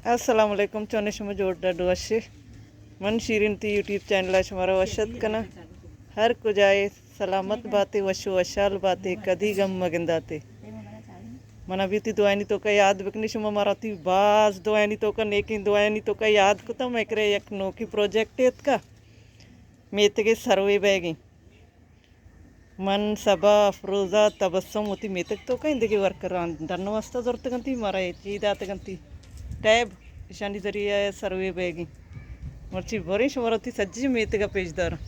السلام علیکم، چونے شما؟ جوڑ ڈڈ وشے؟ من شیرین تی یوٹیوب چینل ءَ شمارا وش اتک کناں۔ ہر کجائے سلامت باتے، وش و وشحال باتے، کدی غم مگنداتے۔ منا بھی تی دعائنی توکا یاد بکنے، شما مارا تی باز دعائنی توکا، نیکیں دعائنی توکا یاد کتا۔ مئے کرے یک نوکی پروجیکٹ اتکا، میتگے سروے بیگیں۔ من، صبا، افروزہ، تبسم وتی میتگ توکا ایں، دگہ ورکران ڈن واسطہ زرتگ انتی، مارا اے چی داتگ انتی، ٹیب، اشانی ذریعہ ءَ سروے بیگیں۔ مرچی بریں شمارا وتی سجی میتگ ءَ پیش داراں۔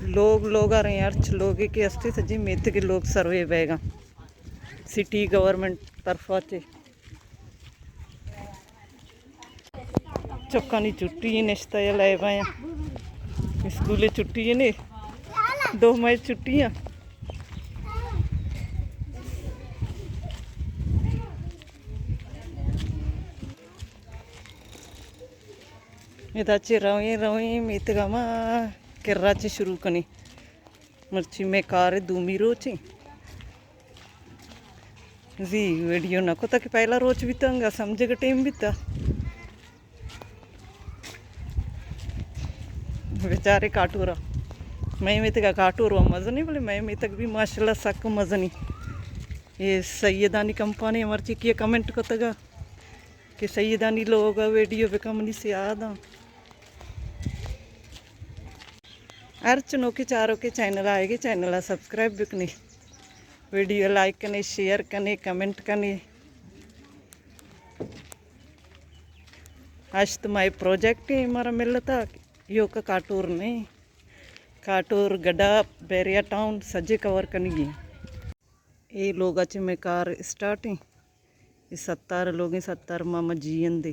لوگ لوگ ءَ ریں، ہرچ لوگے کہ استی سجی میتگ ءِ لوگ سروے بیگاں۔ سٹی گورنمنٹ طرفا چے چکانی چھٹی ایں، نشتہ یا لیب ءَ ایں۔ اسکول چھٹی ایں نے، دو ماہ چھٹی ایں۔ ادا چے رویں رویں میتگ ءَ ما کرا چے شروع کنیں۔ مرچی مئے کار ءِ دومی روچ ایں۔ زی ویڈیو نہ کتا کہ پہلا روچ بیتا، انگا سمجھگ ٹیم بیتا۔ بیچارے کاٹورا، مئے میتگ ءَ کاٹور و مزنی، بلے مئے میتگ بھی ماشاءاللہ سک مزنی۔ اے سیدانی کمپانی، مرچی کیا کمنٹ کتگا کہ سیدانی لوگ ءَ ویڈیو بکن، منی سیاداں۔ ہرچ نوکیں چاروکیں چینل ءَ آئیگے، چینل ءَ سبسکرائب بکنی، ویڈیو لائک کنی، شیئر کنی، کمنٹ کنی۔ ہشت ماہ پروجیکٹ ایں مارا ملتا، ایوکا کاٹور نہیں، کاٹور، گڈا، بیریا ٹاؤن سجے کور کنگی۔ اے لوگا چے مئے کار اسٹارٹ ایں۔ اے ستار لوگیں، ستار ماما جیئندے۔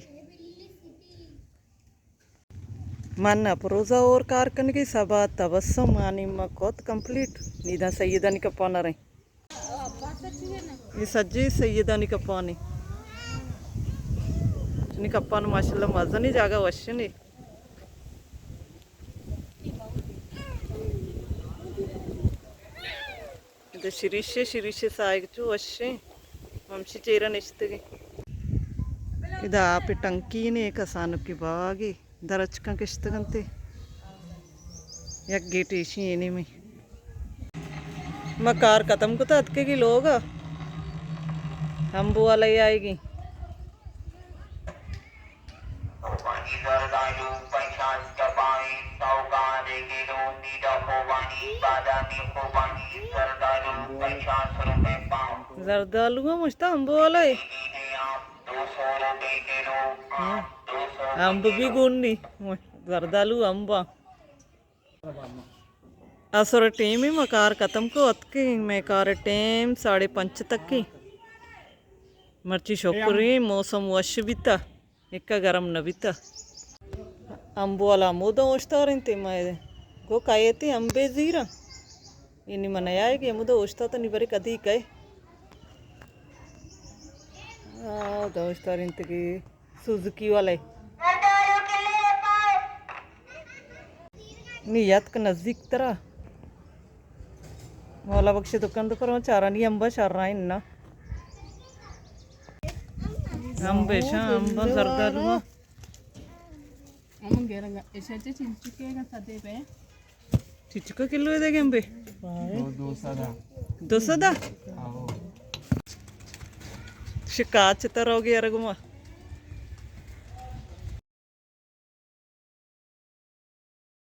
من افروزہ اور کار کنگی، صبا، تبسم، آنی ما کت کمپلیٹ۔ نیداں سیدانی کپانا رہیں۔ اے سجے سیدانی کپانے۔ نی کپان ماشاءاللہ مزنی، جاگہ وشنی۔ ادا شریشے، شریشے ساہگ چو وشیں۔ ہمشی چیرا نشتگیں۔ ادا آپ ٹنکی نے، کسانکی باگے، درچکاں کشتگنتے۔ یک گیٹ ایشی اے نیمے۔ ما کار ختم کتا، اتکگی لوگا۔ امب والا آئیگی۔ زردالو ہم اشتا امب والا ہے۔ ہاں۔ امب بھی گون نہیں، زردالو امب۔ اسر ٹیم ما کار ختم کو اتکیں، مئے کار ٹیم ساڑھے پنچ تکیں۔ مرچی شکریں، موسم وش بیتا۔ اکا گرم نہ بیتا۔ امب والا ہمودا اوشتارینتے، ما گو کئیتے امبے زیرا۔ اینی من آئے کہ ہمودا اوشتاتا، نی برے کدی کئے۔ آ، دا اوشتارینتگی سوزوکی والے۔ نی یاتک نزدیک ترا۔ مولا بخش دکان تو کرو چارانی امبا شرائن نا۔ امب ایشاں، امب زردالو۔ امن گرنگا، ایشاں چے چنچکے گا سدے پہ؟ چنچکا کلو دے گے امبے؟ دو، دو سدا۔ دو سدا؟ آہو۔ شکاچ تروگی ارگما۔